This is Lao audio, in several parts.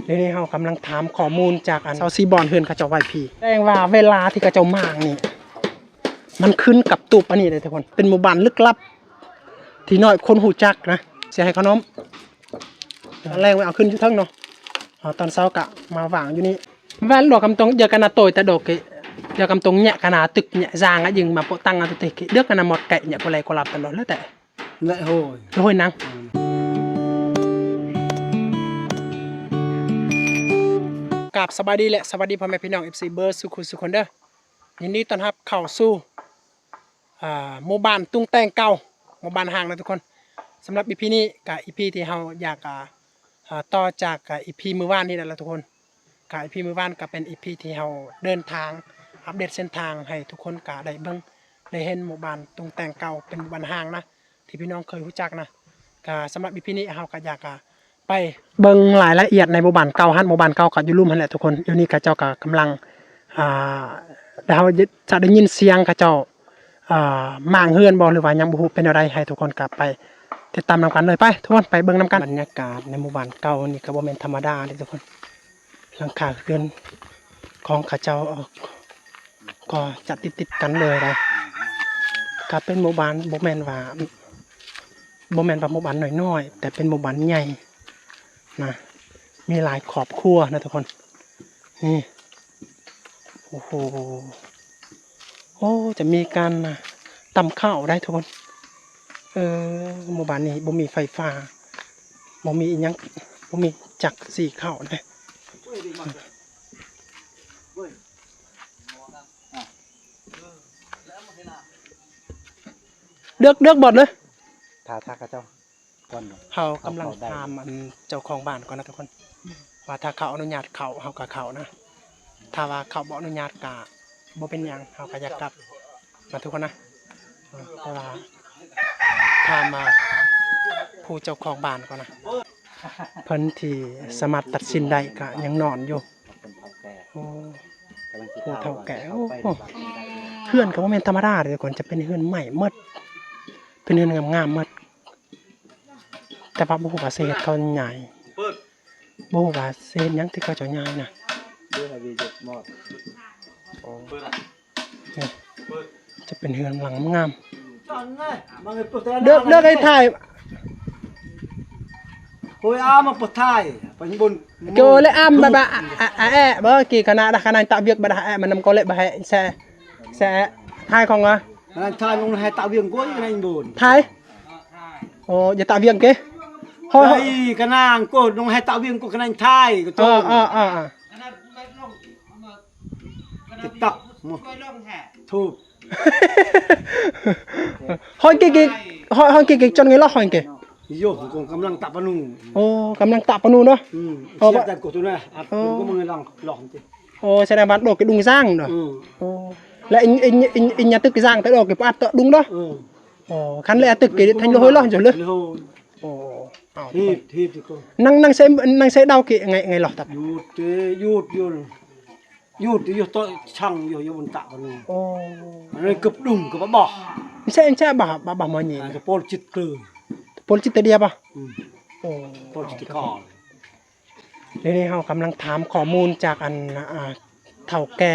ດຽວນີ້ເຮົາກຳລັງຖາມຂໍ້ມູນຈາກອັນຊາວຊີບ່ອນເຮືອນເຂົາເຈົ້າໄຫວ້ຜີ. ແສດງວ່າເວລາທີ່ເຂົາເຈົ້າມານີ້ ມັນຂຶ້ນກັບຕູບອັນນີ້ເດ້ທຸກຄົນ. ເປັນໝູ່ບ້ານລຶກລັບທີ່ນ້ອຍຄົນຮູ້ຈັກນະ. ຊິໃຫ້ຂະໜົມ ຕອນແລງໄວ້ເອົາຂຶ້ນຢູ່ເທິງເນາະ. ເອົາ ຕອນເຊົ້າກະມາວາງຢູ່ນີ້. Wan lo kam tong ja kana toi ta doke. Ja kam tong nya kana tuk nya zanga jing ma potang atu teke. Dia kana mot kai nya kolai kolap tan lo le te. ແລະ ໂຫຍ ໂຫຍໜັງ. ກາບສະບາຍດີ ແລະ ສະຫວັດດີພໍ່ແມ່ພີ່ນ້ອງ ເອັຟຊີ ເບີດສູ່ຄູ່ສູ່ຄົນເດີ. ຍິນດີຕ້ອນຮັບເຂົ້າສູ່ ອ່າ ໝູ່ບ້ານຕຸງແຕ່ງເກົ່າ, ໝູ່ບ້ານຮ້າງນະທຸກຄົນ. ສຳລັບອີພີນີ້ກະອີພີທີ່ເຮົາຢາກ ອ່າ ອ່າ ຕໍ່ຈາກ ອ່າ ອີພີມື້ວານນີ້ແຫຼະທຸກຄົນ. ກະອີພີມື້ວານກະເປັນອີພີທີ່ເຮົາເດີນທາງ ອັບເດດເສັ້ນທາງໃຫ້ທຸກຄົນກະໄດ້ເບິ່ງໄດ້ເຫັນໝູ່ບ້ານຕຸງແຕ່ງເກົ່າ ເປັນໝູ່ບ້ານຮ້າງນະ ທີ່ພີ່ນ້ອງເຄີຍຮູ້ຈັກນະ. ກະສຳລັບອີພີນີ້ເຮົາກະຢາກ ອ່າ ໄປເບິ່ງລາຍລະອຽດໃນໝູ່ບ້ານເກົ່າຫັ້ນ. ໝູ່ບ້ານເກົ່າກະຢູ່ລຸ່ມຫັ້ນແຫຼະທຸກຄົນ. ຢູ່ນີ້ເຂົາເຈົ້າກະກຳລັງ ອ່າ ເຮົາຈະໄດ້ຍິນສຽງເຂົາເຈົ້າ ອ່າ ມ້າງເຮືອນບໍ່ ຫຼືວ່າຍັງບໍ່ຮູ້ເປັນແນວໃດ. ໃຫ້ທຸກຄົນກະໄປຕິດຕາມນຳກັນເລີຍ. ໄປທຸກຄົນ ໄປເບິ່ງນຳກັນ. ບັນຍາກາດໃນໝູ່ບ້ານເກົ່ານີ້ກະບໍ່ແມ່ນທຳມະດາເດ້ທຸກຄົນ. ຫຼັງຄາເຮືອນຂອງເຂົາເຈົ້າກໍຈະຕິດໆກັນເລີຍນະ. ກະເປັນໝູ່ບ້ານ ບໍ່ແມ່ນວ່າ ບໍ່ແມ່ນວ່າໝູ່ບ້ານນ້ອຍໆ ແຕ່ເປັນໝູ່ບ້ານໃຫຍ່ນະ, ມີຫຼາຍຄອບຄົວນະທຸກຄົນ. ນີ້ ໂອ້ໂຫ ໂອ້ ຈະມີການ ອ່າ ຕຳເຂົ້າໄດ໋ທຸກຄົນ. ເອີ ໝູ່ບ້ານນີ້ບໍ່ມີໄຟຟ້າ ບໍ່ມີອີ່ຫຍັງ ບໍ່ມີຈັກສີເຂົ້າເດ້. ເລືອກ ເລືອກບ່ອນເລີຍ ຖ້າ ຖ້າເຂົາເຈົ້າ ກ່ອນ ເຮົາກຳລັງຖາມອັນເຈົ້າຂອງບ້ານກ່ອນນະທຸກຄົນ ວ່າຖ້າເຂົາອະນຸຍາດເຂົ້າ ເຮົາກະເຂົ້ານະ, ຖ້າວ່າເຂົາບໍ່ອະນຸຍາດກະບໍ່ເປັນຫຍັງ ເຮົາກະຢາກກັບນະທຸກຄົນນະ. ເພາະວ່າຖາມ ອ່າ ຜູ້ເຈົ້າຂອງບ້ານກ່ອນນະ ເພິ່ນທີ່ສາມາດຕັດສິນໄດ້ກະຍັງນອນຢູ່. ໂອ້ ຜູ້ເຖົ້າແກ່ ໂອ້ ເຮືອນກະບໍ່ແມ່ນທຳມະດາເດ້ທຸກຄົນ ຈະເປັນເຮືອນໄມ້ໝົດ ເປັນເຮືອນງາມໆໝົດ. ແຕ່ວ່າບໍ່ຮູ້ວ່າສາເຫດເຂົາຍ້າຍ ບໍ່ຮູ້ວ່າສາເຫດຫຍັງທີ່ເຂົາເຈົ້າຍ້າຍນະ. ນີ້ຈະເປັນເຮືອນຫຼັງງາມ. ເດີກ ເດີກ ໃຫ້ຖ່າຍ ໂອ້ຍ ອາມາປະທາຍ ໄປບົນ ໂກເລອາມ ບາ ບາ ອາ ອາ ແອ ບໍ່ ກີຂະໜາດ ຂະໜາດຕະວຽກ ບາດ ອາ ແອ ມັນນຳ ໂກເລ ບາ ແຮ ແຊ ແຊ ຖ່າຍຂອງ ອາ ຖ່າຍ ລອງໃຫ້ຕະວຽງ ໂກຍ ຂະໜາດບົນ ຖ່າຍ. ໂອ້ ຢ່າຕະວຽງເກ ໂອ້ຍ ກະນາງ ໂກ ລອງໃຫ້ຕະວຽງ ໂກ ຂະໜາດຖ່າຍ ກໍ ເອີ ເອີ ເອີ ຕິກຕັອກ ທູບ. ຮອຍເກ ຮອຍ ຮອຍເກ ເກ ຈອນໄງລະ ຮອຍເກ ໂຍ ກຳລັງຕະປະນູ. ໂອ້ ກຳລັງຕະປະນູເນາະ. ອືມ ໂອ້ ສຽດແຕ່ນກົດໂຕນະ ອັດ ເອີ ກໍມຶງລອງ ລອງຕິ. ໂອ້ ສະແດງວ່າໂດກກະດຸງຊ້າງເນາະ. ອືມ ໂອ້ ແລະ ອິນ ອິນ ອິນ ອິນຍາຕຶກກະຊ້າງ ແຕ່ໂດກກະປະອັດຕະດຸງເນາະ. ອືມ ໂອ້ ຄັນແລະອັດຕຶກກະທັນໂລໂຮຍລອງຈົນເລີຍ. ໂອ້ ເຮັດ ເຮັດ ນັງ ນັງເຊ ນັງເຊດາວເກ ໄງ ໄງລະ ຕັບ ຢຸດເຕ ຢຸດ ຢຸດ. ຢູ່ ຢູ່ໂຕະຊັງ ຢູ່ ຢູ່ບົນຕະກະມີ. ໂອ້ ອັນນັ້ນເກືອບດຸງ ເກືອບບໍ່ ແຊະ ແຊະ ບາ ບາ ບາ ມານີ້ ອາ ຈະໂປນຈິດເກີ ໂປນຈິດຕະເດຍບາ. ອືມ ໂອ້ ໂປນຈິດຕະກອນ. ດຽວນີ້ເຮົາກຳລັງຖາມຂໍ້ມູນຈາກອັນ ອ່າ ເຖົ້າແກ່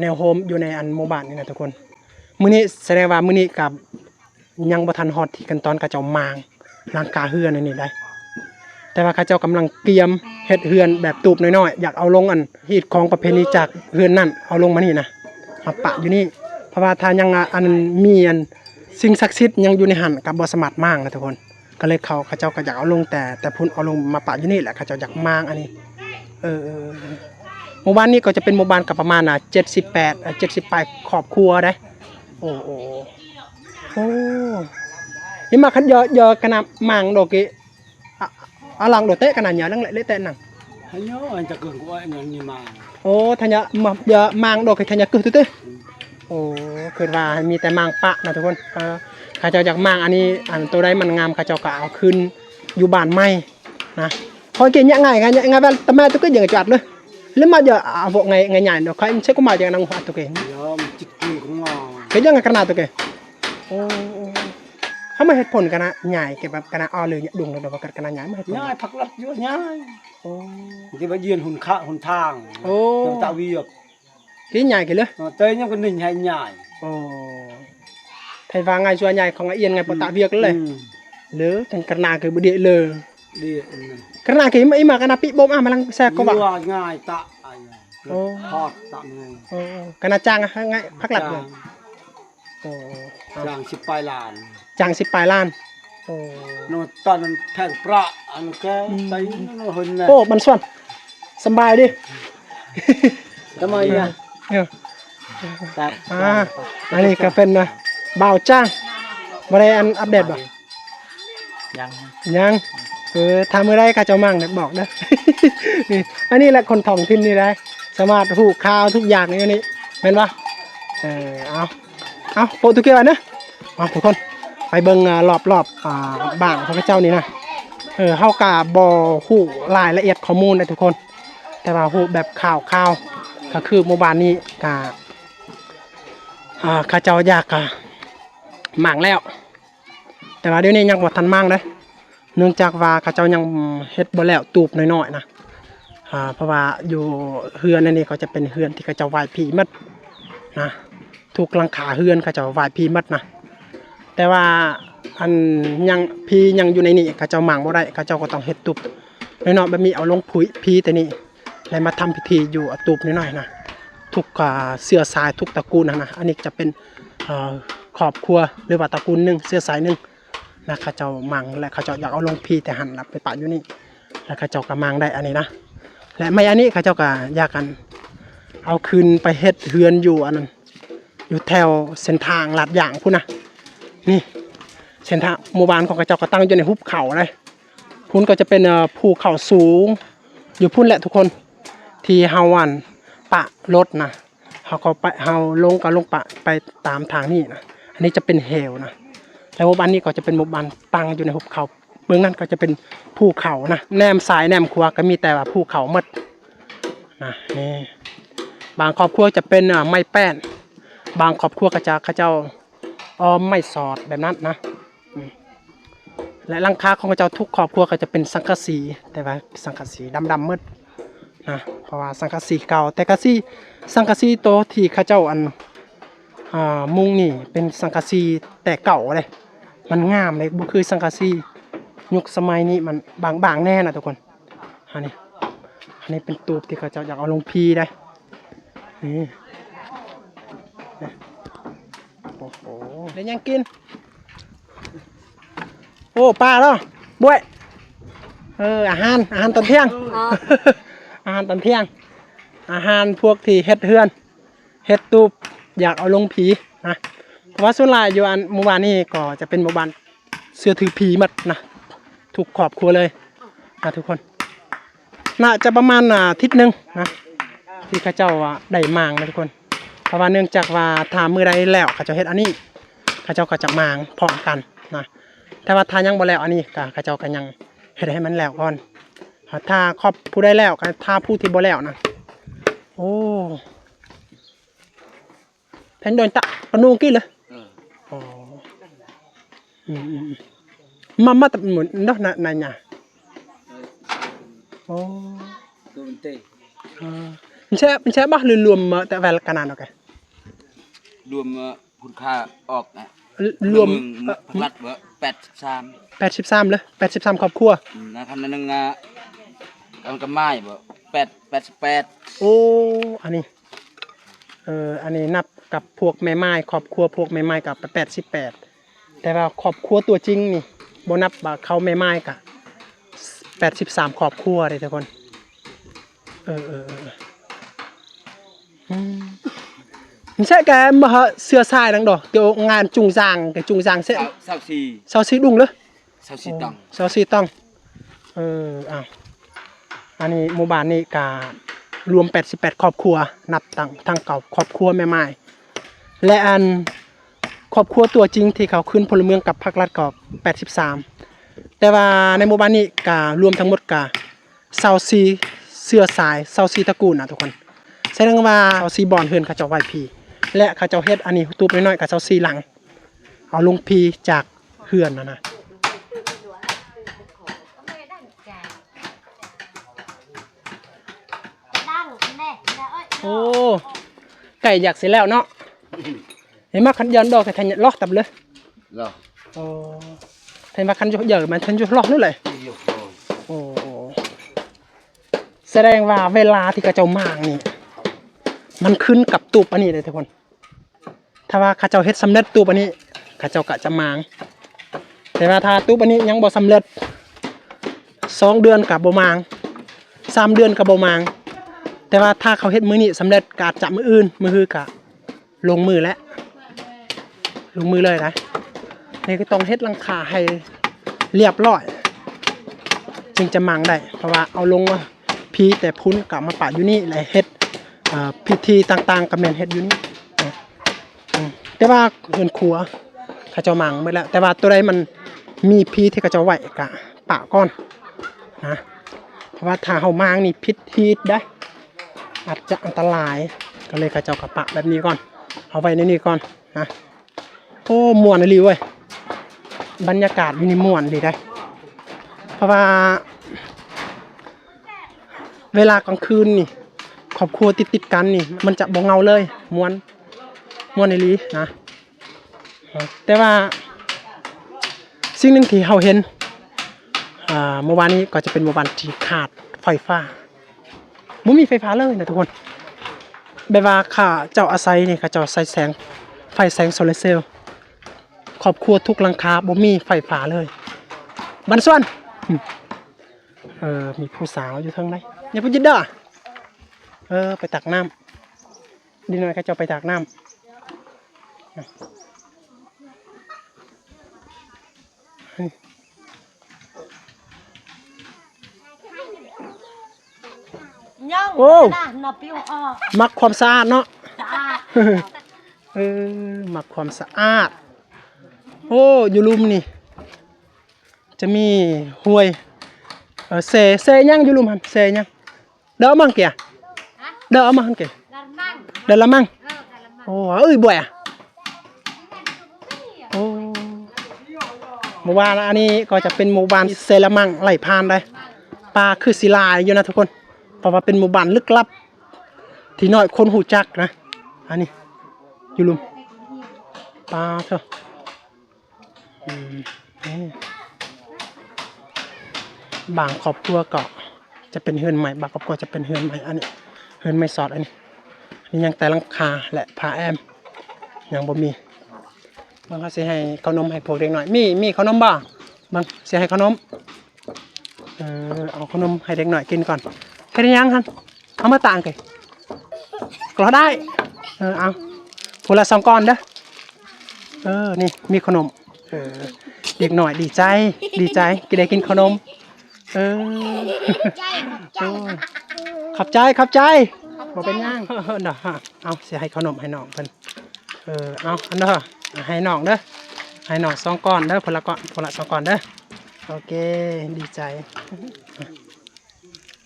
ແນວໂຮມຢູ່ໃນອັນໝູ່ບ້ານນີ້ນະທຸກຄົນ. ມື້ນີ້ ສະແດງວ່າມື້ນີ້ກະ ຍັງບໍ່ທັນຮອດທີ່ຂັ້ນຕອນເຂົາເຈົ້າມ້າງຫຼັງຄາເຮືອນອັນນີ້ໄດ໋ ແຕ່ວ່າເຂົາເຈົ້າກຳລັງກຽມເຮັດເຮືອນແບບຕູບນ້ອຍໆ ຢາກເອົາລົງອັນຮີດຄອງປະເພນີຈາກເຮືອນນັ້ນເອົາລົງມານີ້ນະ ມາປະຢູ່ນີ້ ເພາະວ່າຖ້າຍັງ ອາ ອັນມີອັນສິ່ງສັກສິດຍັງຢູ່ໃນຫັ້ນກໍບໍ່ສາມາດມ້າງນະທຸກຄົນ ກໍເລີຍເຂົາ ເຂົາເຈົ້າກໍຢາກເອົາລົງແຕ່ ແຕ່ພຸ້ນເອົາລົງມາປະຢູ່ນີ້ແຫຼະ ເຂົາເຈົ້າຢາກມ້າງອັນນີ້. ເອີ ເອີ ໝູ່ບ້ານນີ້ກໍຈະເປັນໝູ່ບ້ານກໍປະມານ ອ່າ ເຈັດສິບແປດ ເອີ ເຈັດສິບປາຍຄອບຄົວເດ້. ໂອ້ ໂອ້ ໂອ້ ນີ້ມາຄັນເຢາະ ເຢາະກະນະມັງໂດເກ ອາ ອາລັງໂດເຕະກະນະຍານັງເລະເຕະນັງ ຮະຍອ ອັນຈະເກີນກວ່າອັນນີ້ມາ ໂອ້ ທະຍະ ມາ ຢາມັງໂດເກ ທະຍະກຶໂຕເຕ. ໂອ້ ຄິດວ່າມີແຕ່ມັງປະນະທຸກຄົນ ເອີ ເຂົາເຈົ້າຢາກມັງອັນນີ້ ອັນໂຕໃດມັນງາມ ເຂົາເຈົ້າກໍເອົາຄືນຢູ່ບ້ານໃໝ່ ນະ ໂອເຄ ຍະງ່າຍ ຍະງ່າຍ ແບບຕະແມຕຸກເກ ຍັງຈອດເລີຍ ແລ້ວມາເດ ອາ ເວາະງ່າຍ ງ່າຍໆ ເນາະ ຂ້ອຍເຊກມາຈະນັງຫົວຕຸກເກ ຍອມຈິດກຸຍຂອງງາ ເກ ຍັງກະນາຕຸກເກ ໂອ້ ອາ ມາເຮັດຜົນກະນະ ຍາຍເກັບແບບກະນະ ອໍ ຫຼື ດົງ ຫຼືວ່າກະນະຍາຍມາເຮັດຜົນ ຍາຍຜັກລັດຢູ່ຍາຍ ໂອ້ ທີ່ວ່າຢ້ຽນຫົນຂະຫົນທາງ ໂອ້ ເຮັດຕາວຽກ ທີ່ຍາຍກິນເລີຍ ເອີ ແຕ່ຍັງກໍໜຶ່ງໃຫ້ຍາຍ ໂອ້ ໄທວ່າງ່າຍຊົ່ວຍາຍຂອງອາອຽນງ່າຍ ອືມ ປະຕະວຽກເລີຍ ອືມ ເລີ ຈັງກະນະຄືບໍ່ເດເລີ ເດ ກະນະຄືອີມາກະນະປິບົມອາມາລັງແຊກກໍວ່າ ວ່າງ່າຍຕະ ໂອ້ ທອດຕະ ໂອ້ ກະນະຈ້າງງ່າຍຜັກລັດເລີຍ ໂອ້ ຈ້າງສິບປາຍລ້ານ ຈ້າງສິບປາຍລ້ານ ໂອ້ ໂນ ຕອນນັ້ນແພງປະ ອັນແກ ອືມ ໄປໂນ ເຫັນແລ້ວ ໂອ້ ບັນຊວນ ສຳບາຍດີ ສະບາຍດີ ເອີ ຄັບ ອ່າ ອັນນີ້ກໍເປັນ ບ່າວຈ້າງ ບໍ່ໄດ້ອັນອັບເດດບໍ່? ຍັງ ຍັງ ເອີ ຖ້າມື້ໃດເຂົາເຈົ້າມາງນີ້ບອກເດີ ນີ້ ອັນນີ້ແຫຼະຄົນທ້ອງຖິ່ນນີ້ໄດ໋ ສາມາດຮູ້ຂ່າວທຸກຢ່າງຢູ່ນີ້ ແມ່ນບໍ່? ເອີ ເອົາ ເອົາ ໂປະທຸກເກບານເດີ ມາທຸກຄົນ ໄປເບິ່ງ ອ່າ ລອບໆ ອ່າ ບ້ານຂອງເຂົາເຈົ້ານີ້ນະ ເອີ ເຮົາກະບໍ່ຮູ້ລາຍລະອຽດຂໍ້ມູນເດ້ທຸກຄົນ ແຕ່ວ່າຮູ້ແບບຂ່າວໆ ກໍຄືໝູ່ບ້ານນີ້ກະ ອ່າ ເຂົາເຈົ້າຢາກ ອ່າ ໝາງແລ້ວ ແຕ່ວ່າດຽວນີ້ຍັງບໍ່ທັນໝາງເດ້ ເນື່ອງຈາກວ່າເຂົາເຈົ້າຍັງເຮັດບໍ່ແລ້ວຕູບນ້ອຍໆນະ ອ່າ ເພາະວ່າຢູ່ເຮືອນອັນນີ້ກໍຈະເປັນເຮືອນທີ່ເຂົາເຈົ້າໄຫວ້ຜີໝົດນະ ທຸກຫຼັງຄາເຮືອນເຂົາເຈົ້າໄຫວ້ຜີໝົດນະ ແຕ່ວ່າອັນຍັງ ຜີຍັງຢູ່ໃນນີ້ ເຂົາເຈົ້າໝາງບໍ່ໄດ້ ເຂົາເຈົ້າກໍຕ້ອງເຮັດຕູບນ້ອຍໆແບບນີ້ ເອົາລົງຜີແຕ່ນີ້ ແລ້ວມາທຳພິທີຢູ່ຕູບນ້ອຍໆນະ ທຸກ ອ່າ ເຊື້ອສາຍ ທຸກຕະກູນຫັ້ນນະ ອັນນີ້ຈະເປັນ ເອີ ຄອບຄົວ ຫຼືວ່າຕະກູນໜຶ່ງ ເຊື້ອສາຍໜຶ່ງ ນະ ເຂົາເຈົ້າໝາງ ແລະ ເຂົາເຈົ້າຢາກເອົາລົງຜີແຕ່ຫັ້ນ ແລ້ວໄປປະຢູ່ນີ້ ແລ້ວເຂົາເຈົ້າກໍໝາງໄດ້ອັນນີ້ນະ ແລະ ໄມ້ອັນນີ້ເຂົາເຈົ້າກໍຢາກ ອັນ ເອົາຄືນໄປເຮັດເຮືອນຢູ່ ອັນນັ້ນ ຢູ່ແຖວເສັ້ນທາງລາດຢາງພຸ້ນນະ ນີ້ ເສັ້ນທາງໝູ່ບ້ານຂອງເຂົາເຈົ້າກໍຕັ້ງຢູ່ໃນຫຸບເຂົາເດ້ ພຸ້ນກໍຈະເປັນ ເອີ ພູເຂົາສູງ ຢູ່ພຸ້ນແຫຼະທຸກຄົນ ທີ່ເຮົາ ອັນ ປະລົດນະ ເຮົາກໍໄປ ເຮົາລົງກໍລົງປະໄປຕາມທາງນີ້ນະ ອັນນີ້ຈະເປັນເຫວນະ ແລ້ວໝູ່ບ້ານນີ້ກໍຈະເປັນໝູ່ບ້ານຕັ້ງຢູ່ໃນຫຸບເຂົາ ເບື້ອງນັ້ນກໍຈະເປັນພູເຂົານະ ແນມຊ້າຍແນມຂວາກໍມີແຕ່ວ່າພູເຂົາໝົດນະ ນີ້ ບາງຄອບຄົວຈະເປັນ ອ່າ ໄມ້ແປ້ນ ບາງຄອບຄົວກໍຈະ ເຂົາເຈົ້າອ້ອມໄມ້ສອດແບບນັ້ນນະ ອືມ ແລະ ຫຼັງຄາຂອງເຂົາເຈົ້າທຸກຄອບຄົວກໍຈະເປັນສັງກະສີ ແຕ່ວ່າສັງກະສີດຳໆໝົດນະ ເພາະວ່າສັງກະສີເກົ່າ ແຕ່ກະສີ ສັງກະສີໂຕທີ່ເຂົາເຈົ້າ ອັນ ອ່າ ມຸງນີ້ເປັນສັງກະສີແຕ່ເກົ່າເດ້ ມັນງາມເດ້ ບໍ່ຄືສັງກະສີຍຸກສະໄໝນີ້ ມັນບາງໆແດ່ນະທຸກຄົນ ອັນນີ້ ອັນນີ້ເປັນຕູບທີ່ເຂົາເຈົ້າຢາກເອົາລົງຜີໄດ໋ ນີ້ ໂອ້ໂຫ ໄດ້ຫຍັງກິນ? ໂອ້ ປາເນາະ ບວຍ ເອີ ອາຫານ ອາຫານຕອນທ່ຽງ ອໍ ອາຫານຕອນທ່ຽງ ອາຫານພວກທີ່ເຮັດເຮືອນ ເຮັດຕູບ ຢາກເອົາລົງຜີນະ ເພາະວ່າສ່ວນຫຼາຍຢູ່ອັນໝູ່ບ້ານນີ້ກໍຈະເປັນໝູ່ບ້ານເຊື່ອຖືຜີໝົດນະ ທຸກຄອບຄົວເລີຍນະທຸກຄົນ ໜ້າຈະປະມານ ອາ ທິດໜຶ່ງນະ ທີ່ເຂົາເຈົ້າ ອາ ໄດ້ໝາງນະທຸກຄົນ ເພາະວ່າເນື່ອງຈາກວ່າຖ້າມື້ໃດແລ້ວເຂົາເຈົ້າເຮັດອັນນີ້ ເຂົາເຈົ້າກໍຈະໝາງພ້ອມກັນນະ ແຕ່ວ່າຖ້າຍັງບໍ່ແລ້ວອັນນີ້ ກະ ເຂົາເຈົ້າກໍຍັງເຮັດໃຫ້ມັນແລ້ວກ່ອນ ຖ້າຄອບຜູ້ໃດແລ້ວ ກໍຖ້າຜູ້ທີ່ບໍ່ແລ້ວນະ ໂອ້ Thanh Đôn tặng con nuông kia lơ. Ờ. Ồ. Ừ, ừ, ừ. Mà, mà tập mượn đó là, là nhà. Ồ. Tôi mình tê. Ờ. Mình sẽ, mình sẽ bắt lừa luồn mà tại về là canal ok. ລວມ ເອີ ຄຸນຄ່າອອກນະ ລວມ ເອີ ພັກລັດເບີ ແປດສິບສາມ ແປດສິບສາມເລີຍ ແປດສິບສາມຄອບຄົວ ອືມ ນະ ຄັນໜຶ່ງ ອ່າ ກັນກັບໝາຍເບີ ແປດ ແປດສິບແປດ ໂອ້ ອັນນີ້ ເອີ ອັນນີ້ນັບກັບພວກແມ່ໝາຍ ຄອບຄົວພວກແມ່ໝາຍກໍແປດສິບແປດ ແຕ່ວ່າຄອບຄົວຕົວຈິງນີ້ ບໍ່ນັບວ່າເຂົາແມ່ໝາຍກໍແປດສິບສາມຄອບຄົວເດ້ທຸກຄົນ ເອີ ເອີ ເອີ ອືມ ມັນແຊະແກມບໍ່ເຮີ້ ເສື້ອຊາຍນັງດອກ ເກວງານຈຸງຈາງ ແກຈຸງຈາງແຊະ ຊາວ ຊາວສີ່ ຊາວສີ່ດຸງເລີຍ ຊາວສີ່ຕອງ ຊາວສີ່ຕອງ ເອີ ອ້າວ ອັນນີ້ໝູ່ບ້ານນີ້ກະລວມແປດສິບແປດຄອບຄົວ ນັບຕັ້ງທັງເກົ່າຄອບຄົວແມ່ໝາຍ ແລະ ອັນຄອບຄົວຕົວຈິງທີ່ເຂົາຂຶ້ນພົນລະເມືອງກັບພັກລັດກໍແປດສິບສາມ ແຕ່ວ່າໃນໝູ່ບ້ານນີ້ກະລວມທັງໝົດກະ ຊາວສີ່ເຊື້ອສາຍ ຊາວສີ່ຕະກູນນະທຸກຄົນ ສະແດງວ່າຊາວສີ່ບ່ອນເຮືອນເຂົາເຈົ້າໄຫວ້ຜີ ແລະ ເຂົາເຈົ້າເຮັດອັນນີ້ຕູບນ້ອຍໆກໍຊາວສີ່ຫຼັງ ເອົາລົງຜີຈາກ ເຮືອນຫັ້ນນະ. ໂອ້ ໃກ້ຢາກຊິແລ້ວເນາະ. ເຫັນມາຄັນຢ້ານດອກ ແຕ່ທັນເລາະຕັບເລີຍ. ເລາະ. ໂອ້ ເຫັນວ່າຄັນຢູ່ເຢີມັນທັນຢູ່ເລາະນັ້ນແຫຼະ. ໂອ້ ສະແດງວ່າເວລາທີ່ເຂົາເຈົ້າໝາງນີ້ ມັນຂຶ້ນກັບຕູບອັນນີ້ເດ້ທຸກຄົນ. ຖ້າວ່າເຂົາເຈົ້າເຮັດສຳເລັດຕູບອັນນີ້ ເຂົາເຈົ້າກະຈະໝາງ. ແຕ່ວ່າຖ້າຕູບອັນນີ້ຍັງບໍ່ສຳເລັດ ສອງເດືອນກະບໍ່ໝາງ ສາມເດືອນກະບໍ່ໝາງ. ແຕ່ວ່າຖ້າເຂົາເຮັດມື້ນີ້ສຳເລັດ ກະອາດຈະມື້ອື່ນ ມື້ຮືກະລົງມືແຫຼະ ລົງມືເລີຍນະ. ນີ້ກະຕ້ອງເຮັດຫຼັງຄາໃຫ້ລຽບຮ້ອຍ ຈຶ່ງຈະໝາງໄດ້ ເພາະວ່າເອົາລົງມາພີແຕ່ພຸ້ນ ກະເອົາມາປະຢູ່ນີ້ ແລະເຮັດ ເອີ ພິທີຕ່າງໆ ກະແມ່ນເຮັດຢູ່ນີ້. ອືມ ແຕ່ວ່າເຮືອນຄົວເຂົາເຈົ້າໝາງໝົດແລ້ວ ແຕ່ວ່າໂຕໃດມັນມີພີທີ່ເຂົາເຈົ້າໄວ້ກະປະກ່ອນນະ. ເພາະວ່າຖ້າເຮົາໝາງນີ້ຜິດຮີດໄດ໋ ອາດຈະອັນຕະລາຍ ກະເລີຍເຂົາເຈົ້າກະປະແບບນີ້ກ່ອນ ເອົາໄວ້ໃນນີ້ກ່ອນນະ. ໂອ້ ມ່ວນອີ່ຫຼີເວີຍ ບັນຍາກາດຢູ່ນີ້ມ່ວນອີ່ຫຼີໄດ໋. ເພາະວ່າເວລາກາງຄືນນີ້ ຄອບຄົວຕິດໆກັນນີ້ ມັນຈະບໍ່ເຫງົາເລີຍ ມ່ວນ ມ່ວນອີ່ຫຼີນະ. ແຕ່ວ່າສິ່ງໜຶ່ງທີ່ເຮົາເຫັນ ອ່າ ເມື່ອວານນີ້ກໍຈະເປັນເມື່ອວານທີ່ຂາດໄຟຟ້າ ບໍ່ມີໄຟຟ້າເລີຍນະທຸກຄົນ. ແບບວ່າເຂົາເຈົ້າອາໄສນີ້ ເຂົາເຈົ້າໃຊ້ແສງໄຟແສງໂຊລາເຊວ ຄອບຄົວທຸກຫຼັງຄາບໍ່ມີໄຟຟ້າເລີຍ. ບັນຊວນ ເອີ ມີຜູ້ສາວຢູ່ເທິງໃດ ຍາຜູ້ຈິດດາ ເອີ ໄປຕັກນ້ຳ. ເດັກນ້ອຍເຂົາເຈົ້າໄປຕາກນ້ຳ. ໂອ້ ມັກຄວາມສະອາດເນາະ. ເອີ ມັກຄວາມສະອາດ. ໂອ້ ຢູ່ລຸ່ມນີ້ຈະມີຫ້ວຍ ເອີ ເຊ ເຊຫຍັງຢູ່ລຸ່ມຫັ້ນ ເຊຫຍັງ? ເດີມາເກຍ ເດີມາຫັ້ນເກຍ ເດີລະມັງ. ໂອ້ ເອີຍ ບໍ່ອະ ໂອ້ ໝູ່ບ້ານອັນນີ້ກໍຈະເປັນໝູ່ບ້ານເຊລະມັງໄຫຼຜ່ານໄດ໋. ປາຄືຊິຫຼາຍຢູ່ນະທຸກຄົນ ເພາະວ່າເປັນໝູ່ບ້ານລຶກລັບທີ່ໜ້ອຍຄົນຮູ້ຈັກນະ. ອັນນີ້ຢູ່ລຸ່ມ ປາເທີ. ອືມ ນີ້ ບາງຄອບຄົວກໍຈະເປັນເຮືອນໃໝ່ ບາງຄອບຄົວຈະເປັນເຮືອນໃໝ່. ອັນນີ້ເຮືອນໄມ້ສອດ ອັນນີ້ ນີ້ຍັງແຕ່ຫຼັງຄາ ແລະ ຝາແອ້ມຍັງບໍ່ມີ. ເບິ່ງ ເຮົາຊິໃຫ້ເຂົ້າໜົມໃຫ້ພວກເດັກນ້ອຍ. ມີ ມີເຂົ້າໜົມບໍ່? ເບິ່ງ ຊິໃຫ້ເຂົ້າໜົມ. ເອີ ເອົາເຂົ້າໜົມໃຫ້ເດັກນ້ອຍກິນກ່ອນ. ເຮັດຫຍັງຫັ້ນ? ເອົາມາຕາງເກ ກໍໄດ້. ເອີ ເອົາ ຜູ້ລະສອງກ້ອນເດີ. ເອີ ນີ້ມີເຂົ້າໜົມ. ເອີ ເດັກນ້ອຍດີໃຈ ດີໃຈທີ່ໄດ້ກິນເຂົ້າໜົມ. ເອີ ຂອບໃຈ ຂອບໃຈ ຂອບໃຈ ບໍ່ເປັນຫຍັງ. ເອີ ເນາະ ເອົາ ຊິໃຫ້ເຂົ້າໜົມໃຫ້ນ້ອງເພິ່ນ. ເອີ ເອົາ ອັນເດີ ໃຫ້ນ້ອງເດີ ໃຫ້ນ້ອງສອງກ້ອນເດີ ຄົນລະກ້ອນ ຄົນລະສອງກ້ອນເດີ. ໂອເຄ ດີໃຈ.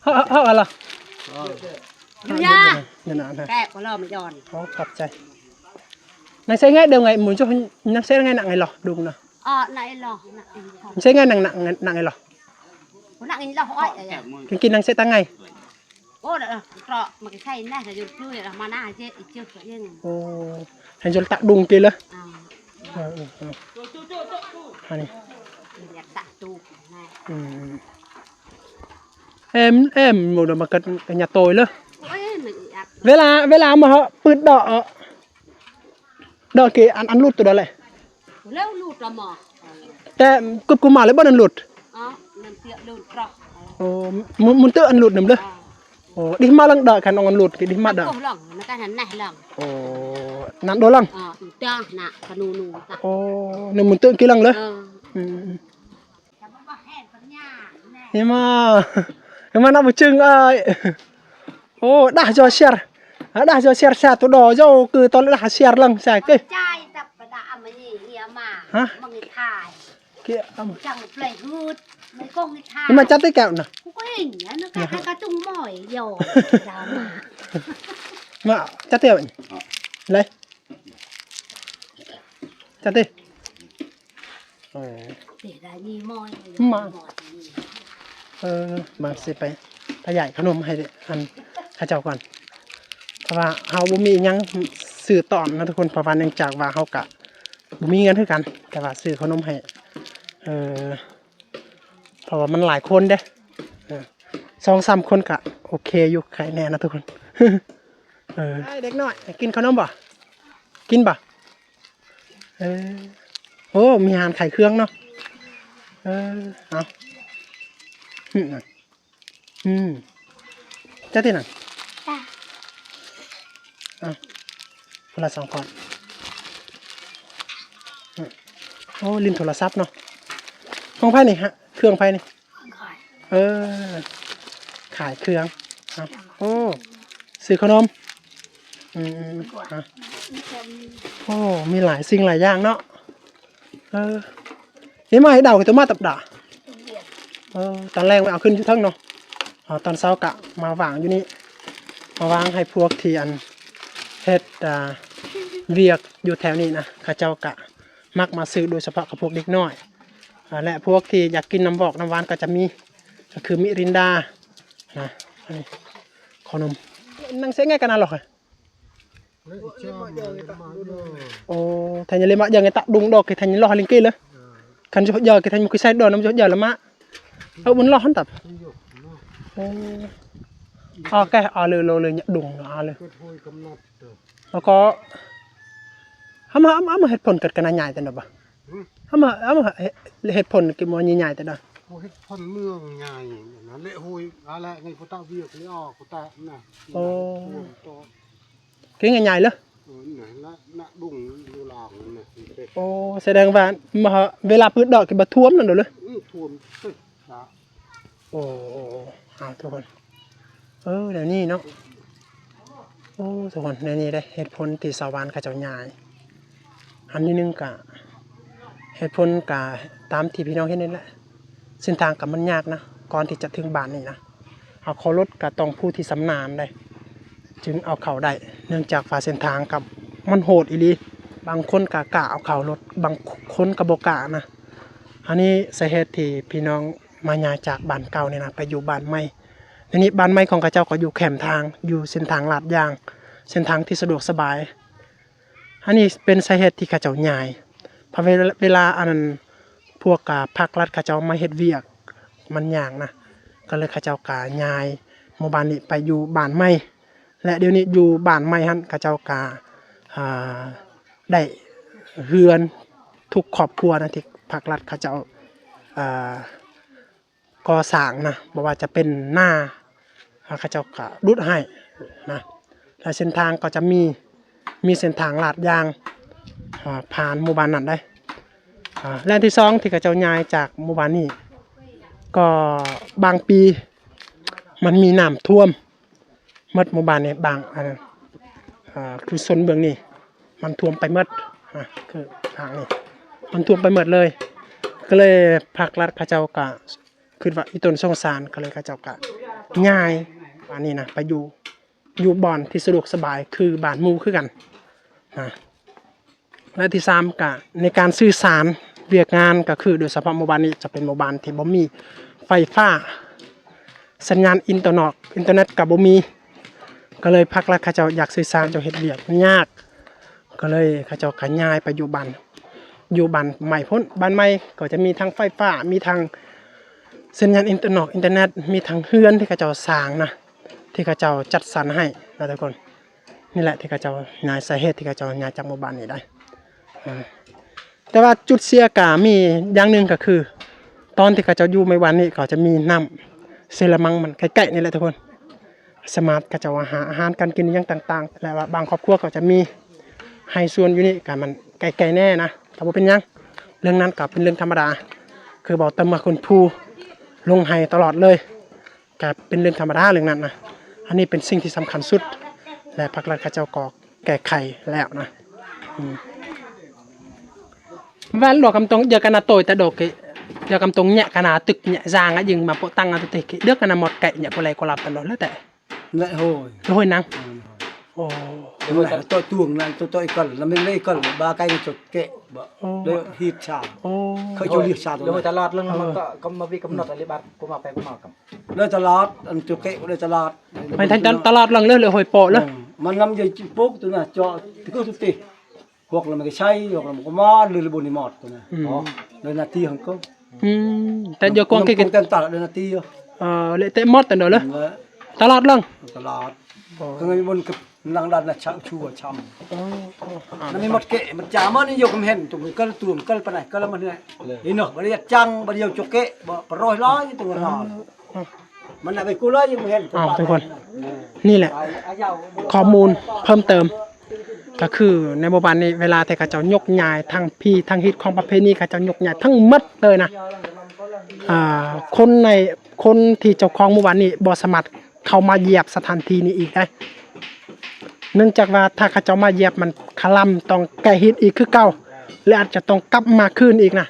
ເຮົາ ເຮົາ ເຮົາ ເອົາລະ ຍາ ເດີນານະ ແກະບໍ່ລອມຢອນ. ໂອ້ ຂອບໃຈ. ນາງເຊໄງເດີໄງ ໝູນຈຸ ນາງເຊໄງນັ່ງໄງລະ ດຸງນະ. ເອີ ນັ່ງໄງລະ ນັ່ງໄງລະ ນັ່ງໄງລະ ໂອ້ຍ ກິນ ກິນນາງເຊຕັງໄງ. ໂອ້ ເກາະມັນໃສ່ນະ ຈະຢູ່ຄືລະມານາເຈ ອີເຈກະຍັງ. ໂອ້ ໃຫ້ຈົນຕະດຸງກິນເລີຍ. ເອີ ເອີ ເອີ ອັນນີ້ ຕະຕູນະ. ອືມ ເອັມ ເອັມ ໝູນມາເກີດຍາໂຕຍເລີຍ. ເວລາ ເວລາມາເຮົາປືດດອກ ດອກເກ ອັນ ອັນຫຼຸດໂຕໃດແຫຼະ ແລ້ວຫຼຸດລະມາ ແຕ່ກຶບກຸມມາເລີຍບໍ່ ອັນຫຼຸດ. ອໍ ນັ້ນເຕຍເລີນຕຣອກ. ໂອ້ ມຸນ ມຸນເຕຍອັນຫຼຸດນຳເລີຍ. ອໍ ໂອ້ ດິມາລັງດາຄັນອອງອັນຫຼຸດ ດິມາດາ. ໂອ້ ນັ້ນໂດລັງ. ອໍ ຕານະກະນູນູ. ໂອ້ ນີ້ມຸນເຕຍກິລັງເລີຍ. ເອີ ອືມ ເຫັນມາ ເຫັນມານຳບໍ່ຈຶ່ງອ້າຍ. ໂອ້ ດາຈອເຊຍ ດາຈອເຊຍ ຊາໂຕດໍໂຈ ຄືຕອນດາເຊຍລັງຊາເກ. ຈ່າຍຕັບປະດາອາມະນີເຮຍມາ ຮະ ມັງອີທາຍ ເກອາມະ ຈັງເປລຍຫືດ ມັນກົງອີທາຍ. ມາຈັດໄດ້ແກ້ວນະ ກູກໍເຫັນນະ ກະຕຸງໝອຍໂຍ ມາຈັດແກ້ວ ເລີຍ ຈັດຕິ. ເອີ ມາ ເອີ ມາຊິໄປ ໄປຢາຍຂະໜົມໃຫ້ອັນເຂົາເຈົ້າກ່ອນ ເພາະວ່າເຮົາບໍ່ມີຫຍັງຊື້ຕ້ອນນະທຸກຄົນ ເພາະວ່າເນື່ອງຈາກວ່າເຮົາກະບໍ່ມີເງິນຄືກັນ ແຕ່ວ່າຊື້ຂະໜົມໃຫ້ ເອີ ເພາະວ່າມັນຫຼາຍຄົນເດ້ ເອີ ສອງສາມຄົນກະໂອເຄຢູ່ ໄຄແນ່ນະທຸກຄົນ ເອີ ເດັກນ້ອຍ ກິນຂະໜົມບໍ່? ກິນບໍ່? ເອີ ໂອ້ ມີຮ້ານຂາຍເຄື່ອງເນາະ ເອີ ເອົາ ອືມ ອືມ ເຈົ້າຕິໜັງ ເອົາ ຄົນລະສອງກ້ອນ ອືມ ໂອ້ ຫຼິ້ນໂທລະສັບເນາະ ຂອງໃຜນີ້ຮະ? ເຄື່ອງໃຜນີ້? ເອີ ຂາຍເຄື່ອງ ເອົາ ໂອ້ ຊື້ຂະໜົມ ອືມ ອືມ ອືມ ອ່ະ ໂອ້ ມີຫຼາຍສິ່ງຫຼາຍຢ່າງເນາະ ເອີ ເຮັດມາເຮັດດາວຄືໂຕມາຕັບດາ ເອີ ຕອນແລງໄປເອົາຂຶ້ນຢູ່ເທິງເນາະ ເອົາ ຕອນເຊົ້າກະມາວາງຢູ່ນີ້ ມາວາງໃຫ້ພວກທີ່ອັນເຮັດ ອ່າ ວຽກຢູ່ແຖວນີ້ນະ ເຂົາເຈົ້າກະມັກມາຊື້ ໂດຍສະເພາະກັບພວກເດັກນ້ອຍ ອ່າ ແລະ ພວກທີ່ຢາກກິນນ້ຳວອກນ້ຳຫວານກໍຈະມີ ກໍຄືມິລິນດານະ ອັນນີ້ ຂະໜົມ ໜັງເສຍໄງກັນນະຫຼອກ ໂອ້ ແທນຍາເລມະຍັງໄງຕະດຸງດອກ ແທນຍາລອກລິງກີເລີຍ ຄັນຈະຢາກແທນຍາຄຸຍໄຊດອນນຳຈະຢາລະມະ ເອົາບຸນລອກຫັ້ນຕັບ ໂອ້ ໂອເຄ ເອົາເລີຍ ເລີຍ ເລີຍ ດຸງເອົາເລີຍ ແລ້ວກໍ ເອົາມາ ເອົາມາ ເອົາມາເຮັດຜົນເກີດກັນນະ ໃຫຍ່ແຕ່ດອກບໍ່? ຫືມ? ເອົາມາ ເອົາມາເຮັດ ເຮັດຜົນກິນບໍ່ໃຫຍ່ໆແຕ່ດອກ ເຮັດຜົນເມືອງໃຫຍ່ນັ້ນແຫຼະ ໂຫຍ ອາແລະ ໃນພຸດທະວຽກນີ້ອອກພຸດທະນະ ໂອ້ ກິນງ່າຍໆເລີຍ ເອີ ນັ້ນລະ ນະ ດຸງຢູ່ລາວນັ້ນນະ ໂອ້ ສະແດງວ່າ ມາ ເວລາປືດດອກກໍບໍ່ຖ້ວມນັ້ນດອກເລີຍ ອືມ ຖ້ວມ ໂອ້ ເອົາທຸກຄົນ ເອີ ແນວນີ້ເນາະ ໂອ້ ທຸກຄົນ ແນວນີ້ເດ້ ເຮັດຜົນທີ່ຊາວບ້ານເຂົາເຈົ້າຍ້າຍ ອັນທີໜຶ່ງກະ ເຮັດຜົນກະຕາມທີ່ພີ່ນ້ອງເຫັນນີ້ແຫຼະ ເສັ້ນທາງກະມັນຍາກນະ ກ່ອນທີ່ຈະເຖິງບ້ານນີ້ນະ ເອົາເຂົ້າລົດກະຕ້ອງຜູ້ທີ່ຊຳນານເດ້ ຈຶ່ງເອົາເຂົ້າໄດ້ ເນື່ອງຈາກວ່າເສັ້ນທາງກະມັນໂຫດອີ່ຫຼີ ບາງຄົນກະກ້າເອົາເຂົ້າລົດ ບາງຄົນກະບໍ່ກ້ານະ ອັນນີ້ສາເຫດທີ່ພີ່ນ້ອງ ມາຍ້າຍຈາກບ້ານເກົ່ານີ້ນະ ໄປຢູ່ບ້ານໃໝ່ ດຽວນີ້ບ້ານໃໝ່ຂອງເຂົາເຈົ້າກໍຢູ່ແຄມທາງ ຢູ່ເສັ້ນທາງລາດຢາງ ເສັ້ນທາງທີ່ສະດວກສະບາຍ ອັນນີ້ເປັນສາເຫດທີ່ເຂົາເຈົ້າຍ້າຍ ເພາະເວລາ ເວລາອັນນັ້ນ ພວກ ອ່າ ພາກລັດເຂົາເຈົ້າມາເຮັດວຽກ ມັນຍາກນະ ກໍເລີຍເຂົາເຈົ້າກໍຍ້າຍໝູ່ບ້ານນີ້ໄປຢູ່ບ້ານໃໝ່ ແລະ ດຽວນີ້ຢູ່ບ້ານໃໝ່ຫັ້ນ ເຂົາເຈົ້າກໍ ອ່າ ໄດ້ເຮືອນທຸກຄອບຄົວນະ ທີ່ພາກລັດເຂົາເຈົ້າ ອ່າ ກໍ່ສ້າງນະ ບໍ່ວ່າຈະເປັນນາ ເຂົາເຈົ້າກະດຸດໃຫ້ນະ ແລະ ເສັ້ນທາງກໍຈະມີ ມີເສັ້ນທາງລາດຢາງ ອ່າ ຜ່ານໝູ່ບ້ານນັ້ນໄດ໋ ອ່າ ແລະ ອັນທີສອງທີ່ເຂົາເຈົ້າຍ້າຍຈາກໝູ່ບ້ານນີ້ ກໍບາງປີມັນມີນ້ຳຖ້ວມ ໝົດໝູ່ບ້ານນີ້ ບາງ ອັນ ອ່າ ຄືໂຊນເບື້ອງນີ້ ມັນຖ້ວມໄປໝົດ ອ່າ ຄືທາງນີ້ ມັນຖ້ວມໄປໝົດເລີຍ ກໍເລີຍພາກລັດເຂົາເຈົ້າກະຄິດວ່າອີ່ຕົນສົງສານ ກໍເລີຍເຂົາເຈົ້າກະຍ້າຍ ອັນນີ້ນະ ໄປຢູ່ ຢູ່ບ່ອນທີ່ສະດວກສະບາຍ ຄືບ້ານໝູ່ຄືກັນນະ. ແລະ ທີສາມກະໃນການສື່ສານວຽກງານ ກະຄືໂດຍສະເພາະໝູ່ບ້ານນີ້ຈະເປັນໝູ່ບ້ານທີ່ບໍ່ມີໄຟຟ້າ ສັນຍານອິນເຕີນອກ ອິນເຕີເນັດກະບໍ່ມີ ກະເລີຍພາກລັດເຂົາເຈົ້າຢາກສື່ສານ ເຈົ້າເຮັດວຽກມັນຍາກ ກະເລີຍເຂົາເຈົ້າກະຍ້າຍໄປຢູ່ບ້ານ ຢູ່ບ້ານໃໝ່ພຸ້ນ ບ້ານໃໝ່ກໍຈະມີທັງໄຟຟ້າ ມີທັງສັນຍານອິນເຕີນອກ ອິນເຕີເນັດ ມີທັງເຮືອນທີ່ເຂົາເຈົ້າສ້າງນະ ທີ່ເຂົາເຈົ້າຈັດສັນໃຫ້ນະທຸກຄົນ. ນີ້ແຫຼະທີ່ເຂົາເຈົ້າຍ້າຍ ສາເຫດທີ່ເຂົາເຈົ້າຍ້າຍຈາກໝູ່ບ້ານນີ້ໄດ໋ ເອີ ແຕ່ວ່າຈຸດເສຍກະມີຢ່າງໜຶ່ງ ກະຄືຕອນທີ່ເຂົາເຈົ້າຢູ່ໃນບ້ານນີ້ ເຂົາຈະມີນ້ຳເຊລະມັງ ມັນໃກ້ໆນີ້ແຫຼະທຸກຄົນ ສາມາດເຂົາເຈົ້າຫາອາຫານການກິນຫຍັງຕ່າງໆ ແລະວ່າບາງຄອບຄົວເຂົາຈະມີໄຮ່ສວນຢູ່ນີ້ ກະມັນໃກ້ໆແດ່ນະ ກະບໍ່ເປັນຫຍັງ ເລື່ອງນັ້ນກະເປັນເລື່ອງທຳມະດາ ຄືເວົ້າແຕ່ເມື່ອຄຸນພູລົງໄຮ່ຕະຫຼອດເລີຍ ກະເປັນເລື່ອງທຳມະດາເລື່ອງນັ້ນນະ ອັນນີ້ເປັນສິ່ງທີ່ສຳຄັນສຸດ ແລະ ພາກລັດເຂົາເຈົ້າກໍແກ້ໄຂແລ້ວນະ ອືມ Và lùa kăm tông, giờ cái nào tồi ta đổ kì, giờ kăm tông nhẹ cái nào tựk nhẹ dang á, dừng mà bộ tăng á, tụi tì kì, đứa cái nào một cậy nhẹ, bộ lầy cô lặp tao đổ lết tệ. Lễ hội. Lễ hội năng. Lễ hội. ໂອ້ ໂຕຕົວງນັ້ນ ໂຕ ໂຕອີກອນ ລະແມ່ນເລີຍອີກອນ ບາໄກ່ຈົດເກະ ໂອ້ ເລີຍຮີດຊາ ໂອ້ ເຂົາເຈົ້າລຽກຊາຕົວນັ້ນ ຕະຫຼາດເລື່ອງມັນກໍ ກໍມາວິກຳນົດອະລິບາດ ກໍມາໄປກໍມາກັນ ເລີຍຕະຫຼາດ ອັນຈົດເກະເລີຍຕະຫຼາດ ໄປທາງຕະຫຼາດເລື່ອງເລີຍ ເລີຍຫ້ວຍເປາະເລີຍ ມັນນຳຢູ່ປຸກຕົວນັ້ນ ເຈາະຄືຕຸຕິ ພວກລະມັນກໍໃຊ້ ພວກລະມັນກໍມາ ເລີຍ ເລີຍບໍ່ໄດ້ໝົດຕົວນັ້ນ ເລີຍໜ້າທີ່ຂອງເຂົາ ອືມ ແຕ່ຢູ່ກວາງເກະ ແຕ່ຕະຫຼາດເລີຍໜ້າທີ່ ເອີ ເລີຍແຕ່ໝົດຕົວນັ້ນເລີຍ ຕະຫຼາດເລື່ອງ ຕະຫຼາດ ກໍເງິນບົນກັບ ຫຼັງດ້ານນະຊະ ຊູວ່າຊຳ ໂອ້ ນັ້ນມີໝົດເກະ ມັນຈາມານີ້ຢູ່ກຳແພງ ຕົງກໍລະຕວມກໍລະປານໃດກໍລະມາເຮືອຍ ນີ້ເນາະ ບໍ່ໄດ້ຈັດຈັງ ບໍ່ໄດ້ຢູ່ຈົກເກະ ບໍ່ປະໂຣຍຫຼາຍຕົງນັ້ນ ມັນນະໄປກູຫຼາຍຍັງບໍ່ເຫັນ ອ້າວ ທຸກຄົນ ນີ້ແຫຼະ ຂໍ້ມູນເພີ່ມເຕີມ ກໍຄືໃນໝູ່ບ້ານນີ້ ເວລາທີ່ເຂົາເຈົ້າຍົກຍ້າຍທັງພີທັງຮີດຄອງປະເພນີ ເຂົາເຈົ້າຍົກຍ້າຍທັງໝົດເລີຍນະ ອ່າ ຄົນໃນ ຄົນທີ່ເຈົ້າຂອງໝູ່ບ້ານນີ້ບໍ່ສາມາດ ເຂົ້າມາຢຽບສະຖານທີ່ນີ້ອີກໄດ້ ເນື່ອງຈາກວ່າຖ້າເຂົາເຈົ້າມາຢຽບມັນຄະລຳ ຕ້ອງແກະຮີດອີກຄືເກົ່າ ແລະ ອາດຈະຕ້ອງກັບມາຄືນອີກນະ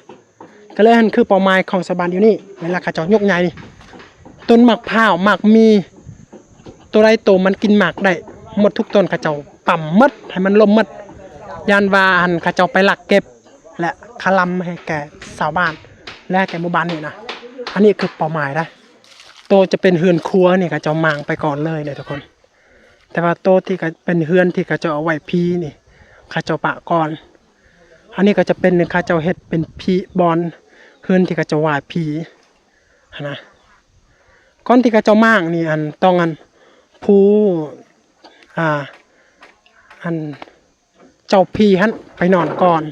ກໍເລີຍຫັ້ນຄືເປົ້າໝາຍຂອງຊາວບ້ານຢູ່ນີ້ ເວລາເຂົາເຈົ້າຍົກຍ້າຍນີ້ ຕົ້ນໝາກພ້າວ ໝາກມີ ໂຕໃດໂຕມັນກິນໝາກໄດ້ໝົດທຸກຕົ້ນ ເຂົາເຈົ້າປ້ຳໝົດ ໃຫ້ມັນລົ້ມໝົດ ຢ້ານວ່າຫັ້ນເຂົາເຈົ້າໄປລັກເກັບ ແລະ ຄະລຳໃຫ້ແກ່ຊາວບ້ານ ແລະ ໃຫ້ແກ່ໝູ່ບ້ານນີ້ນະ ອັນນີ້ຄືເປົ້າໝາຍໄດ໋. ໂຕຈະເປັນເຮືອນຄົວນີ້ ເຂົາເຈົ້າມ້າງໄປກ່ອນເລີຍເດີທຸກຄົນ ແຕ່ວ່າໂຕທີ່ເປັນເຮືອນທີ່ເຂົາເຈົ້າເອົາໄວ້ຜີນີ້ ເຂົາເຈົ້າປະກ່ອນ ອັນນີ້ກໍຈະເປັນ ເຂົາເຈົ້າເຮັດເປັນຜີ ບ່ອນເຮືອນທີ່ເຂົາເຈົ້າໄຫວ້ຜີຫັ້ນນະ ກ່ອນທີ່ເຂົາເຈົ້າມ້າງນີ້ ອັນ ຕ້ອງ ອັນ ຜູ້ ອ່າ ອັນ ເຈົ້າຜີຫັ້ນໄປນອນກ່ອນ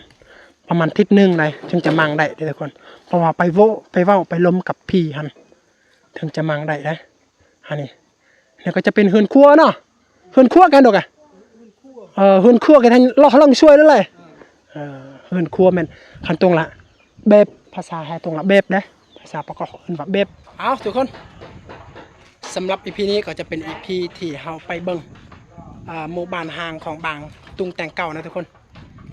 ປະມານທິດໜຶ່ງໄດ໋ ເຖິງຈະມ້າງໄດ້ເດີທຸກຄົນ ເພາະວ່າໄປເວົ້າ ໄປເວົ້າໄປລົມກັບຜີຫັ້ນ ເຖິງຈະມ້າງໄດ້ເດ້ ອັນນີ້ ແລ້ວກໍຈະເປັນເຮືອນຄົວເນາະ ເຮືອນຄົວກັນດອກ ເອີ ເຮືອນຄົວກັນ ເລາະເລື່ອງຊ່ວຍແລ້ວແຫຼະ ເອີ ເຮືອນຄົວແມ່ນ ຄັນຕົງລະ ແບບ ພາສາໄທຕົງລະແບບເດ້ ພາສາປາກເກາະເອີ້ນວ່າແບບ ເອົາທຸກຄົນ ສຳລັບອີພີນີ້ກໍຈະເປັນອີພີທີ່ເຮົາໄປເບິ່ງ ອ່າ ໝູ່ບ້ານຮ້າງຂອງບາງຕຸງແຕ່ງເກົ່ານະທຸກຄົນ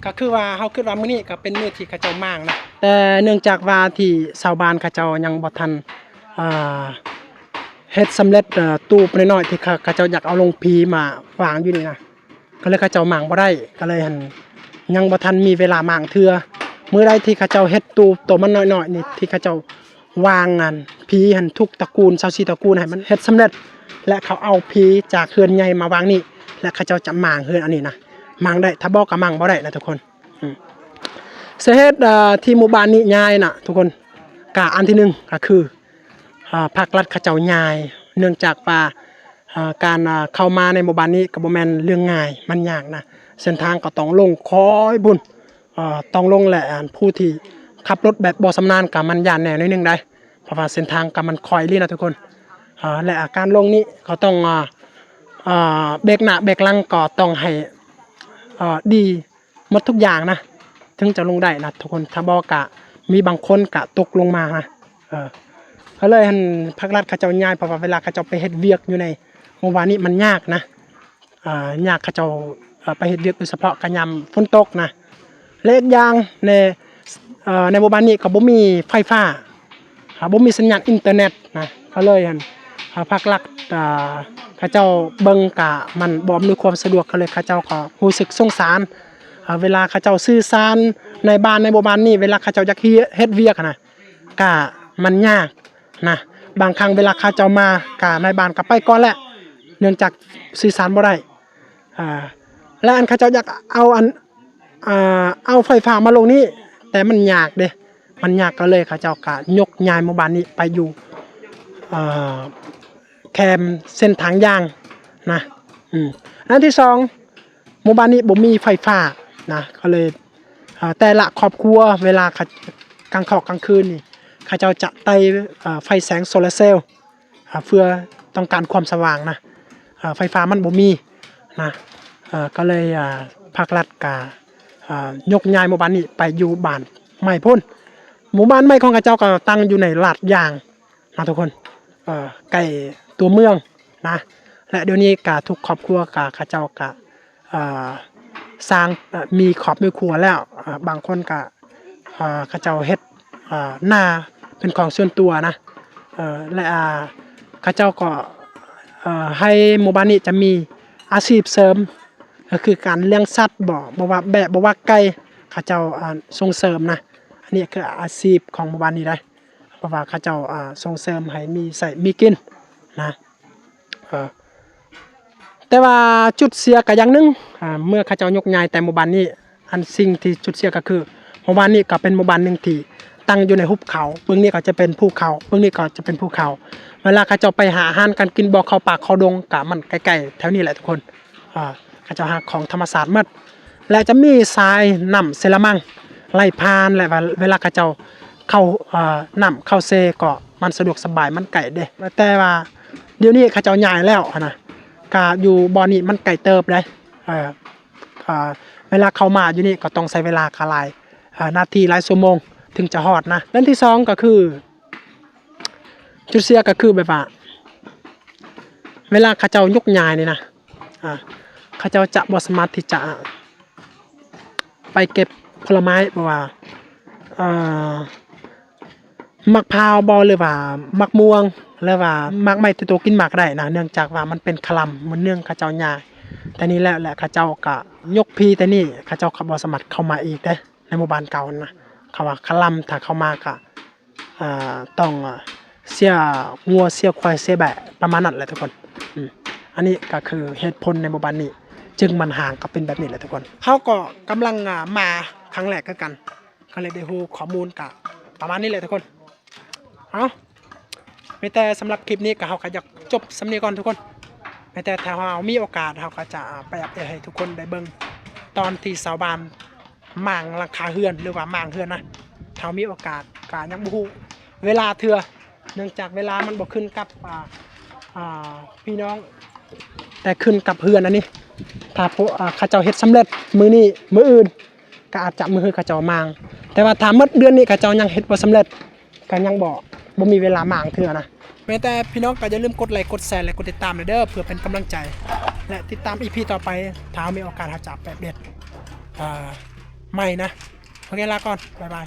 ກໍຄືວ່າເຮົາຄິດວ່າມື້ນີ້ກໍເປັນມື້ທີ່ເຂົາເຈົ້າມ້າງນະ ແຕ່ເນື່ອງຈາກວ່າທີ່ຊາວບ້ານເຂົາເຈົ້າຍັງບໍ່ທັນ ອ່າ ເຮັດສຳເລັດ ເອີ ຕູບນ້ອຍໆ ທີ່ເຂົາ ເຂົາເຈົ້າຢາກເອົາໂລງຜີມາວາງຢູ່ນີ້ນະ ກໍເລີຍເຂົາເຈົ້າມ້າງບໍ່ໄດ້ ກໍເລີຍຫັ້ນ ຍັງບໍ່ທັນມີເວລາມ້າງເທື່ອ ມື້ໃດທີ່ເຂົາເຈົ້າເຮັດຕູບໂຕມັນນ້ອຍໆນີ້ ທີ່ເຂົາເຈົ້າ ວາງອັນຜີຫັ້ນທຸກຕະກູນ ຊາວສີ່ຕະກູນ ໃຫ້ມັນເຮັດສຳເລັດ ແລະ ເຂົາເອົາຜີຈາກເຮືອນໃຫຍ່ມາວາງນີ້ ແລະ ເຂົາເຈົ້າຈະມ້າງເຮືອນອັນນີ້ນະ ມ້າງໄດ້ ຖ້າບໍ່ກໍມ້າງບໍ່ໄດ້ນະທຸກຄົນ ອືມ ສາເຫດ ເອີ ທີ່ໝູ່ບ້ານນີ້ຍ້າຍນະທຸກຄົນ ກະອັນທີໜຶ່ງກໍຄື ເອີ ພາກລັດເຂົາເຈົ້າຍ້າຍ ເນື່ອງຈາກວ່າ ເອີ ການ ເອີ ເຂົ້າມາໃນໝູ່ບ້ານນີ້ກໍບໍ່ແມ່ນເລື່ອງງ່າຍ ມັນຍາກນະ ເສັ້ນທາງກໍຕ້ອງລົງຄອຍພຸ້ນ ເອີ ຕ້ອງລົງ ແລະ ອັນ ຜູ້ທີ່ຂັບລົດແບບບໍ່ຊຳນານກໍມັນຢ້ານແດ່ໜ້ອຍໜຶ່ງໄດ໋ ເພາະວ່າເສັ້ນທາງກໍມັນຄອຍອີ່ຫຼີນະທຸກຄົນ ເອີ ແລະ ອາ ການລົງນີ້ກໍຕ້ອງ ເອີ ເອີ ເບຣກໜ້າເບຣກຫຼັງກໍຕ້ອງໃຫ້ ເອີ ດີໝົດທຸກຢ່າງນະ ເຖິງຈະລົງໄດ້ນະທຸກຄົນ ຖ້າບໍ່ກະມີບາງຄົນກະຕົກລົງມານະ ເອີ ກໍເລີຍຫັ້ນ ພາກລັດເຂົາເຈົ້າຍ້າຍ ເພາະວ່າເວລາເຂົາເຈົ້າໄປເຮັດວຽກຢູ່ໃນໝູ່ບ້ານນີ້ມັນຍາກນະ ເອີ ຍາກ ເຂົາເຈົ້າ ເອີ ໄປເຮັດວຽກໂດຍສະເພາະກໍຍາມຝົນຕົກນະ ແລະ ອີກຢ່າງໃນ ເອີ ໃນໝູ່ບ້ານນີ້ກໍບໍ່ມີໄຟຟ້າ ຫາ ບໍ່ມີສັນຍານອິນເຕີເນັດນະ ກໍເລີຍ ເອີ ພາກລັດ ເອີ ເຂົາເຈົ້າເບິ່ງກະມັນບໍ່ອຳນວຍຄວາມສະດວກ ກໍເລີຍເຂົາເຈົ້າກໍຮູ້ສຶກສົງສານ ເອີ ເວລາເຂົາເຈົ້າສື່ສານໃນບ້ານໃນໝູ່ບ້ານນີ້ ເວລາເຂົາເຈົ້າຢາກເຮັດວຽກຫັ້ນນະ ກະມັນຍາກນະ ບາງຄັ້ງເວລາເຂົາເຈົ້າມາກະນາຍບ້ານກໍໄປກ່ອນແລ້ວ ເນື່ອງຈາກສື່ສານບໍ່ໄດ້ ອ່າ ແລະ ອັນເຂົາເຈົ້າຢາກເອົາອັນ ອ່າ ເອົາໄຟຟ້າມາລົງນີ້ ແຕ່ມັນຍາກເດ້ ມັນຍາກ ກໍເລີຍເຂົາເຈົ້າກະຍົກຍ້າຍໝູ່ບ້ານນີ້ໄປຢູ່ ເອີ ແຄມເສັ້ນທາງຢ່າງນະ ອືມ ອັນທີສອງ ໝູ່ບ້ານນີ້ບໍ່ມີໄຟຟ້ານະ ກໍເລີຍ ເອີ ແຕ່ລະຄອບຄົວເວລາ ກາງເຂົ້າກາງຄືນນີ້ ເຂົາເຈົ້າຈະໄຕ້ ເອີ ໄຟແສງໂຊລາເຊວ ອ່າ ເພື່ອຕ້ອງການຄວາມສະຫວ່າງນະ ອ່າ ໄຟຟ້າມັນບໍ່ມີນະ ເອີ ກໍເລີຍ ອ່າ ພາກລັດກະ ອ່າ ຍົກຍ້າຍໝູ່ບ້ານນີ້ໄປຢູ່ບ້ານໃໝ່ພຸ້ນ ໝູ່ບ້ານໃໝ່ຂອງເຂົາເຈົ້າກໍຕັ້ງຢູ່ໃນລາດຢາງນະທຸກຄົນ ເອີ ໃກ້ຕົວເມືອງນະ ແລະ ດຽວນີ້ກະທຸກຄອບຄົວກະ ເຂົາເຈົ້າກະ ອ່າ ສ້າງ ເອີ ມີຄອບມີຄົວແລ້ວ ອ່າ ບາງຄົນກະ ອ່າ ເຂົາເຈົ້າເຮັດ ອ່າ ນາເປັນຂອງສ່ວນຕົວນະ ເອີ ແລະ ອ່າ ເຂົາເຈົ້າກໍ ເອີ ໃຫ້ໝູ່ບ້ານນີ້ຈະມີ ອາຊີບເສີມ ກໍຄືການລ້ຽງສັດບໍ ບໍ່ວ່າແບ້ ບໍ່ວ່າໄກ່ ເຂົາເຈົ້າ ອ່າ ສົ່ງເສີມນະ. ອັນນີ້ຄືອາຊີບຂອງໝູ່ບ້ານນີ້ໄດ໋ ເພາະວ່າເຂົາເຈົ້າ ອ່າ ສົ່ງເສີມໃຫ້ມີໃຊ້ມີກິນນະ. ເອີ ແຕ່ວ່າຈຸດເສຍກໍຢ່າງໜຶ່ງ ອ່າ ເມື່ອເຂົາເຈົ້າຍົກຍ້າຍແຕ່ໝູ່ບ້ານນີ້ ອັນສິ່ງທີ່ຈຸດເສຍກໍຄື ໝູ່ບ້ານນີ້ກໍເປັນໝູ່ບ້ານໜຶ່ງທີ່ຕັ້ງຢູ່ໃນຫຸບເຂົາ ເບື້ອງນີ້ກໍຈະເປັນພູເຂົາ ເບື້ອງນີ້ກໍຈະເປັນພູເຂົາ. ເວລາເຂົາເຈົ້າໄປຫາອາຫານການກິນ ບໍ່ເຂົ້າປ່າເຂົ້າດົງ ກໍມັນໃກ້ໆແຖວນີ້ແຫຼະທຸກຄົນ. ອ່າ ເຂົາເຈົ້າຫາຂອງທຳມະຊາດໝົດ ແລະ ຈະມີສາຍນ້ຳເຊລະມັງໄຫຼຜ່ານ ແລະ ວ່າເວລາເຂົາເຈົ້າເຂົ້າ ເອີ ນ້ຳເຂົ້າເຊກໍມັນສະດວກສະບາຍ ມັນໃກ້ເດ້. ແຕ່ວ່າດຽວນີ້ເຂົາເຈົ້າຍ້າຍແລ້ວຫັ້ນນະ ກະຢູ່ບ່ອນນີ້ມັນໄກເຕີບເດ້. ເອີ ເອີ ເວລາເຂົ້າມາຢູ່ນີ້ກໍຕ້ອງໃຊ້ເວລາກະຫຼາຍ ເອີ ນາທີ ຫຼາຍຊົ່ວໂມງເຖິງຈະຮອດນະ. ເລື່ອງທີສອງກໍຄື ຈຸດເສຍກໍຄືແບບວ່າ ເວລາເຂົາເຈົ້າຍົກຍ້າຍນີ້ນະ ອ່າ ເຂົາເຈົ້າຈະບໍ່ສາມາດທີ່ຈະໄປເກັບຜົນລະໄມ້ ບໍ່ວ່າ ເອີ ໝາກພ້າວບໍ ຫຼືວ່າໝາກມ່ວງ ຫຼືວ່າໝາກໄມ້ທີ່ໂຕກິນໝາກໄດ້ນະ ເນື່ອງຈາກວ່າມັນເປັນຄະລຳ ມື້ໜຶ່ງເຂົາເຈົ້າຍ້າຍແຕ່ນີ້ແລ້ວ ແລະ ເຂົາເຈົ້າກະຍົກພີແຕ່ນີ້ ເຂົາເຈົ້າກໍບໍ່ສາມາດເຂົ້າມາອີກເດ້ ໃນໝູ່ບ້ານເກົ່າຫັ້ນນະ. ເຂົາວ່າຄະລຳ ຖ້າເຂົ້າມາກະ ອ່າ ຕ້ອງເສຍງົວເສຍຄວາຍເສຍແບ້ ປະມານນັ້ນແຫຼະທຸກຄົນ. ອືມ ອັນນີ້ກໍຄືເຫດຜົນໃນໝູ່ບ້ານນີ້ ຈຶ່ງມັນຮ້າງກໍເປັນແບບນີ້ແຫຼະທຸກຄົນ. ເຮົາກໍກຳລັງ ອ່າ ມາຄັ້ງແລກຄືກັນ ກໍເລີຍໄດ້ຮູ້ຂໍ້ມູນກະປະມານນີ້ແຫຼະທຸກຄົນ. ເອົາ ມີແຕ່ສຳລັບຄລິບນີ້ກໍ ເຮົາກໍຢາກຈົບສ່ຳນີ້ກ່ອນທຸກຄົນ. ມີແຕ່ຖ້າເຮົາມີໂອກາດ ເຮົາກໍຈະໄປອັບເດດໃຫ້ທຸກຄົນໄດ້ເບິ່ງ ຕອນທີ່ຊາວບ້ານມ້າງຫຼັງຄາເຮືອນ ຫຼືວ່າມ້າງເຮືອນນະ. ຖ້າເຮົາມີໂອກາດ ກໍຍັງບໍ່ຮູ້ເວລາເທື່ອ ເນື່ອງຈາກເວລາມັນບໍ່ຂຶ້ນກັບ ອ່າ ອ່າ ພີ່ນ້ອງ ແຕ່ຂຶ້ນກັບເຮືອນອັນນີ້. ຖ້າພວກ ອ່າ ເຂົາເຈົ້າເຮັດສຳເລັດມື້ນີ້ ມື້ອື່ນ ກໍອາດຈະມື້ຮືເຂົາເຈົ້າມ້າງ ແຕ່ວ່າຖ້າໝົດເດືອນນີ້ເຂົາເຈົ້າຍັງເຮັດບໍ່ສຳເລັດ ກໍຍັງບໍ່ ບໍ່ມີເວລາມ້າງເທື່ອນະ. ແມ່ນແຕ່ພີ່ນ້ອງກໍຢ່າລືມກົດໄລ ກົດແຊ ແລະ ກົດຕິດຕາມແດ່ເດີ ເພື່ອເປັນກຳລັງໃຈ ແລະ ຕິດຕາມອີພີຕໍ່ໄປ ຖ້າເຮົາມີໂອກາດ ເຮົາຈະໄປອັບເດດ ເອີ ໃໝ່ນະ. ໂອເຄ ລາກ່ອນ ບາຍບາຍ.